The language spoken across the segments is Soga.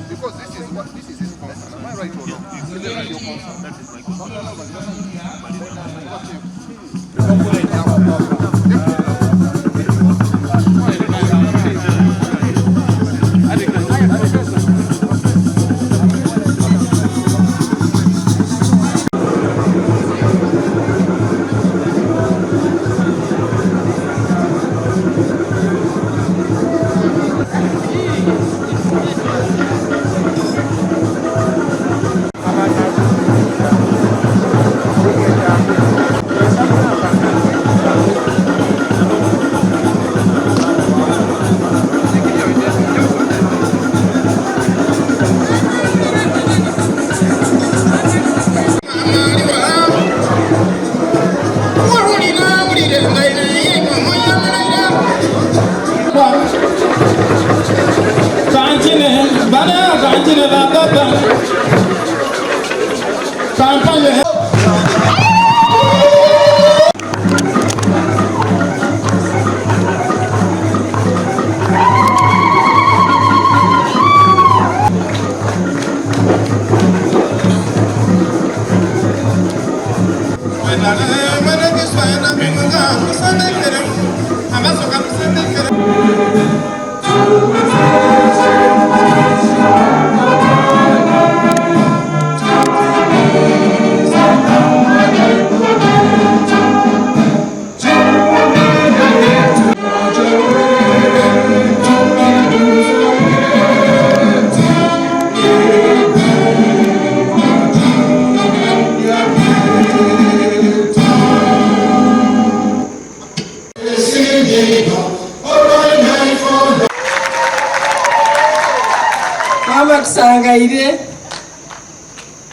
Because this is what this is his concern. Am I right or not? Is that your concern? That is my Maama Kusangaire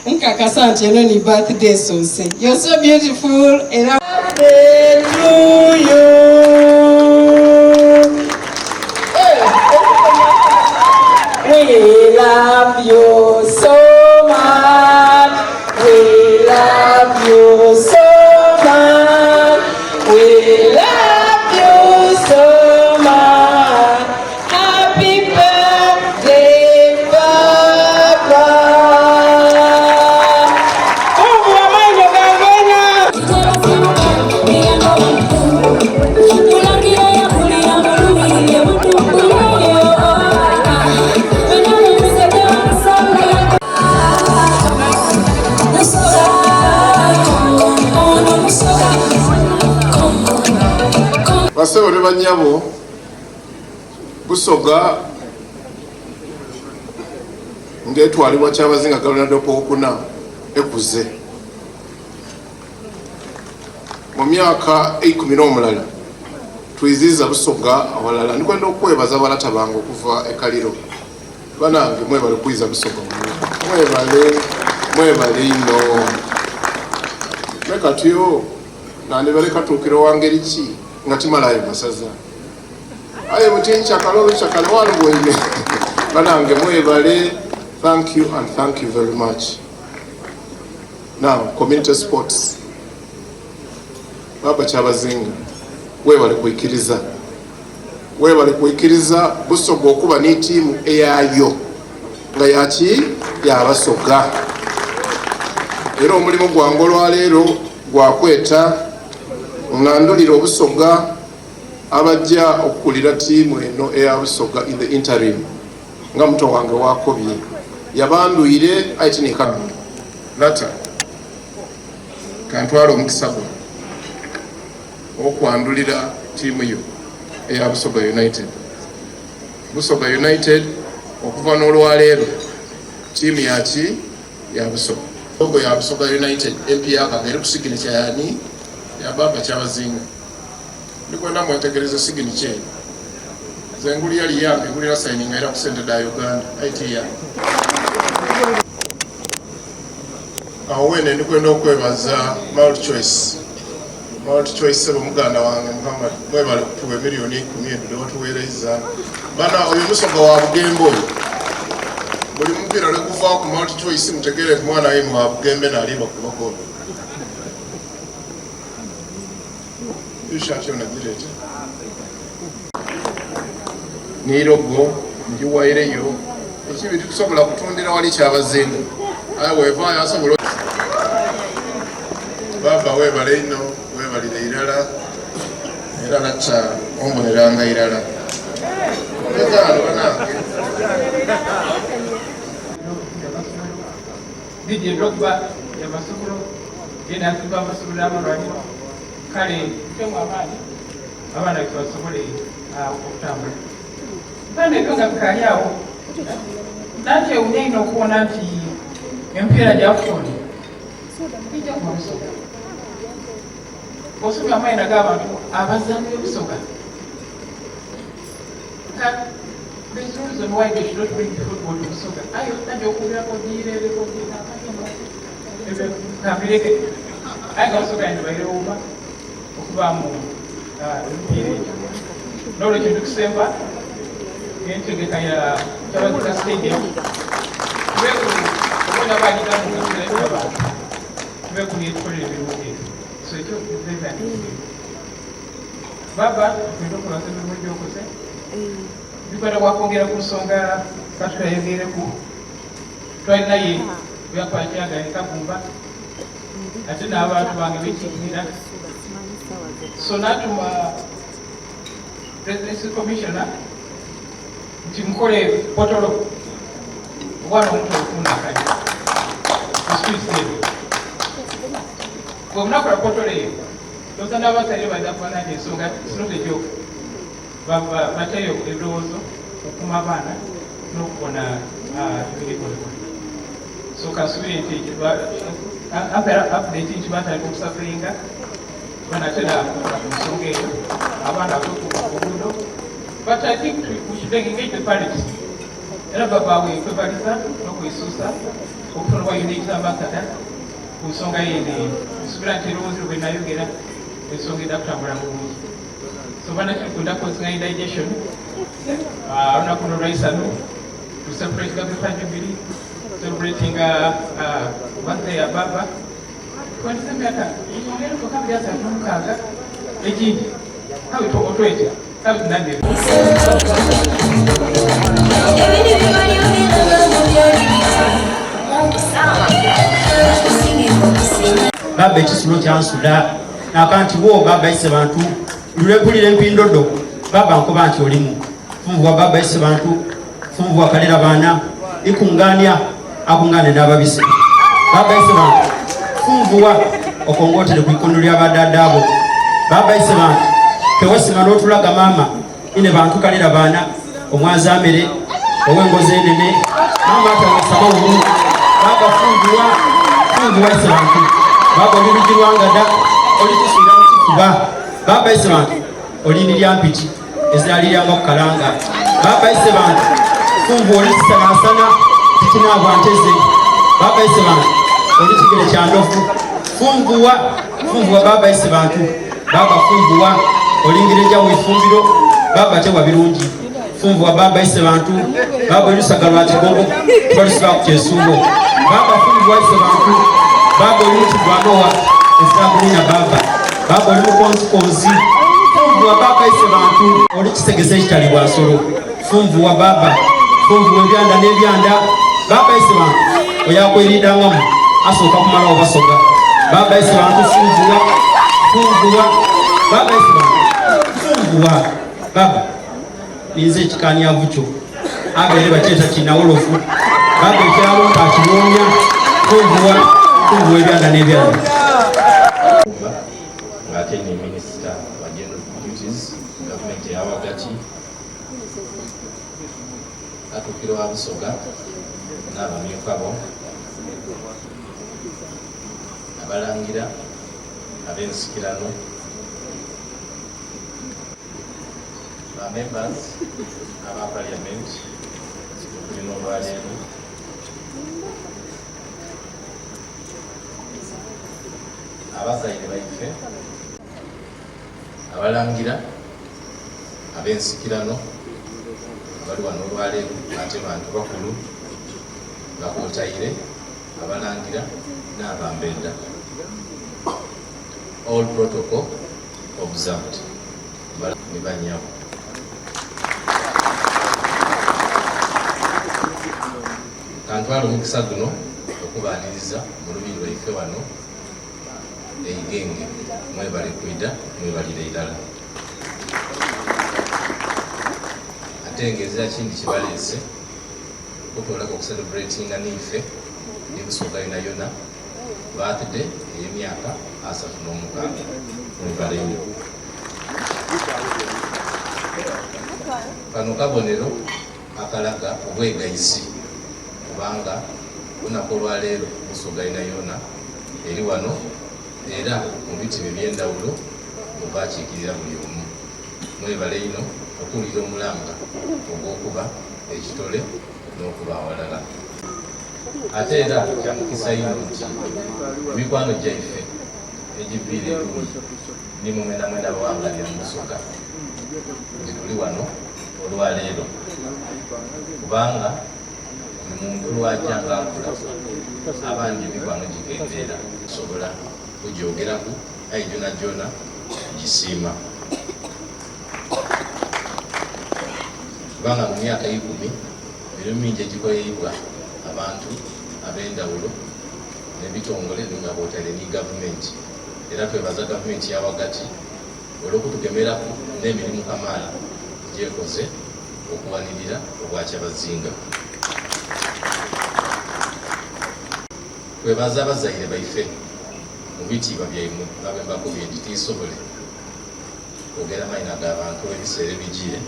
nkakasa nti eno ni birthday esose. You're so beautiful era birthday to you. We love you so much. We love you so much. We love you so much. Happy birthday, Papa. Mungu wa maenyo gangena. Basebo ne banyabo Busoga ng'etwalibwa Kyabazinga Galonado Owokuna ekuze mu myaka eikumi n'omulala twiziiza Busoga awalala. Ndikwenda okwebaza balata bange okuva e Kaliro. Banange mwebale kwiza Busoga, mwebale mwebale ino. Mekatyo nandibale katuukiro wangeri ki nga timalayo masaza aye butinkyakale olukyakale walubwoine. Banange mwebale, thank you and thank you very much. Now community sports, Baba Kyabazinga webale kwikiriza, webale kwikiriza Busoga okuba n'etiimu eyayo nga yaki yabasoga. Era omulimu gwange olwaleero gwakweta nga ndulira Obusoga abajja okukulira tiimu eno eya Busoga in the interim, nga muto wange wakobye yabandwire aye tinika lata kantwala omukisa gwo okwandulira tiimu yo eya Busoga United. Busoga United okuva n'olwaleero tiimu yaki ya Busoga. Logo ya Busoga United empyaka ng'eri ku signature yani ya Baba Kyabazinga. Ndikwenda mwetegereze signature eno. Nze nguli yali yange ngulira signing era ku sente da Uganda IT yange. Awo wene ndikwenda okwebaza MultiChoice. MultiChoice sebo muganda wange Muhammad mwebale kutuwa emiliyoni 10 edo watuweereza. Bana oyo musoga wa Bugembe oyo. Buli mupiira lwe guva ku MultiChoice mutegeere nti mwana we wa Bugembe n'aliba ku bagoolo. Ishati yona gireeta. Ni logo ngiwaireyo. Ekibi titusobola kutundira wali Kyabazinga, aye bwevaayo asobola. Bbaabba weebale inho, weebalire irala era lata omboneranga irala. Mpegaano banange. Didier Drogba yava Sukulu genda azimba amasomero n'amalwaliro kale tutemu amaanyi abaana baife basobole ah, okutambula kandi ebyo nga bikaali awo nakyewunya ino okuwona nti emipiira gya AFCON gijja kuba Busoga osomye amayina g'abantu abazaani b'ebusoga There's no reason why they should not bring the football to Busoga. Ayo tajja okuwulirako giirereko kambireke aye nga Busoga yandibaire wuuma okubaamu ah, emipiira egyo. N'olwekyo ndikusemba entegeka ya Kyabazinga Stadium tube ku obona bagidamu abantu tube ku netukolera ebirungi ebyo. So ekyo Baba tugenda okwebaza emirimu gyokoze bikwata bwakwongera ku nsonga katuka yayogereku twali naye byakwakyaga ekagumba ate n'abantu bange bekiikirira so natuma presidency commissioner nti mukole potolo obwana omuto okufuna akali ku streets eyo bwemunakola potolo eyo Ndowoza n'abazaire baidha kuba nange ensonga it's not a joke. Bateyo ebirowoozo okukuuma abaana n'okubona ebirikolebwa. So kansubire nti update nti batandika okusaferinga banatera okukola ku nsonga eyo abaana bave ku nguudo but I think we should engage the parents era babaawe kwebaliza n'okwesuusa okufuna obwa unit ambassador Ku nsonga yene eyo, nsubira nti erowoozo bwe nayogera ensonga eda kutambula bulungi. So banakikunda kozinga indigestion ah, olunaku luno lwaisanu to celebrate Gabriel Jubilee, celebrating uh, uh, birthday ya baba twandise emyaka ongere kabiri 36 egindi kabi otwekya kabi nange Baba ekisulo kyansuda naka nti wo baba ise bantu lulempulira empindodo baba nkoba nti olimu funvuwa baba ise bantu funvuwa kalera baana ikungania akungane n'ababise baba ise bantu funvuwa okongotere ku ikono lya badada abo baba ise bantu tewasima n'otulaga maama ine bantu kalera baana omwazamere owengozi enene maama atawasaba wumu baba funguwa funguwa ise bantu baba oli lugi lwangada olitusuula mukifuba baba ise bantu olindi lya mpiki eziraliryanga kukalanga baba ise bantu fungu oli kisanasana tikinabwa nteze baba ise bantu oli kigere kya ndovu funguwa funguwa baba ise bantu Baba funguwa olingira eja wifumbiro baba tewa birungi funguwa baba ise bantu baba olusaga lwa kigogo twalusiba ku kyesuubo baba funguwa ise bantu baba oli mukigwanowa ezirakunina baba baba oli mukonzikonzi funguwa baba ise bantu oli kisegese ekitali bwa nsolo funvuwa baba funvuwa ebyanda n'ebyanda baba ise bantu oyakweridangamu asooka kumalawo basoga baba ise bantu funvuwa funvuwa baba ise bantu funvuwa baba ninze ekikanyavu kyo abeere bakyeta kinawolofu baba ekyalo akiwonya funvuwa funvuwa ebyanda n'ebyanda ng'ate ni minisita wa general duties gavumenti eyawagati Katuukiro wa Busoga n'abamyuka bo, abalangira ab'ensikirano, ba members aba parliament tulina olwaleero abazaire baife Abalangira ab'ensikirano abali wano olwaleero ate bantu bakulu nga kwotaire abalangira n'abambenda. All protocol observed. Ni banyabo. Kantwale omukisa guno okubaaniriza mu lubiri lwaife wano e Igenge. Mwebale kwidha, mwebalire irala. Ate nga ezira kindi kibaleese okutoolaku okucelebratinga n'ife ni Busoga yonayona birthday ey'emyaka 36. Mwebale inho. Kano kabonero akalaga obwegaisi kubanga olunaku olwaleero Busoga yonayona eri wano era mu bitebe eby'endhawulo muva akiikirira buli omu. Mwebale inho okuwulira omulanga ogw'okuba ekitole n'okuba awalala. Ate era kya mukisa inho nti emikwano gyaife egiviire eruuyi ni mwe mwenamwena abawangalira mu Busoga nti tuli wano olwaleero kubanga buli muntu lw'aja nga akula abandi emikwano gikendeera. Tusobola kugyogeraku aye gyonagyona gisiima kubanga mu myaka eikumi emirimu mingi egikoleibwa abantu ab'endhawulo n'ebitongole nga kwotaire ni gavumenti era twebaza gavumenti ya ghagati olw'okutugemeraku n'emirimu kamaala gyekoze okuwanirira Obwakyabazinga. Twebaza abazaire baife mu bitiibwa byaimwe nga bwe mbakobye nti tiisobole kwogera maina ga bantu ebiseera ebijiire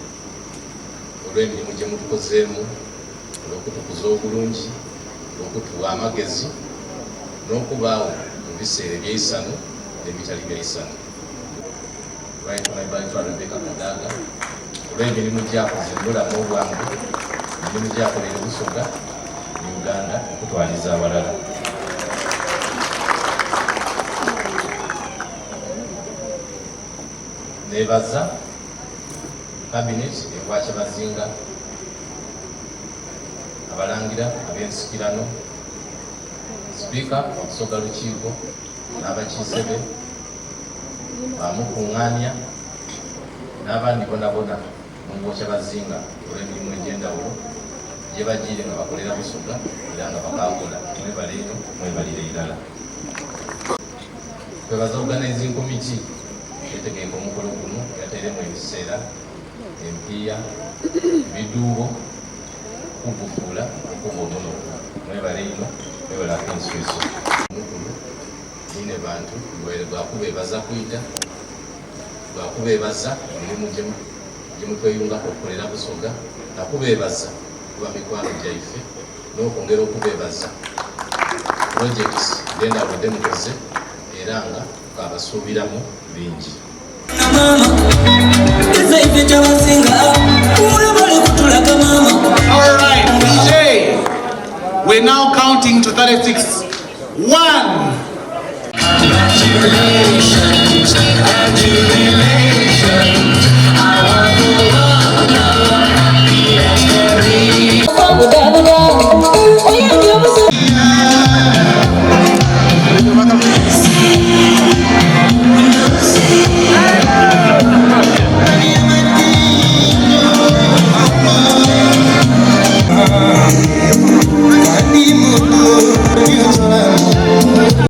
olw'emirimu gye mutukozeemu, olw'okutukuza obulungi, olw'okutugha amagezi n'okubaagho mu biseera eby'eisanhu n'ebitali bya isanhu. Right Honourable Itwa Rebecca Kadaga olw'emirimu gy'akoze mu bulamu obwange, emirimu gy'akoleire Busoga ni Uganda okutwaliza aghalala. Neebaza Cabinet ey'Obwakyabazinga, Abalangira ab'ensikirano, Sipiika wa Busoga Lukiiko n'abakiise be, baamukungaania n'abandi bonabona mu Bwokyabazinga olw'emirimo egy'endhawulo gye bajiire nga bakolera Busoga era nga bakaakola. Mwebale inho, mwebalire irala. Twebaza Organizing Committee etegeike omukolo guno eyatairemu ebiseera, empiiya, ebidhuubo okugufuula okuba omunogo. Mwebale inho, mwebale ak'enswiso. Omukulu Inhebantu gubaire gwa kubeebaza kwidha, gwa kubeebaza emirimu gye mutweyungaku okukolera Busoga, na kubeebaza kuba mikwano gyaife n'okwongera okubeebaza pulojekiti edh'endhawulo dhe mukoze era nga tukabasuubiramu bingi. All right, DJ. We're now counting to 36. One. Congratulations, congratulations.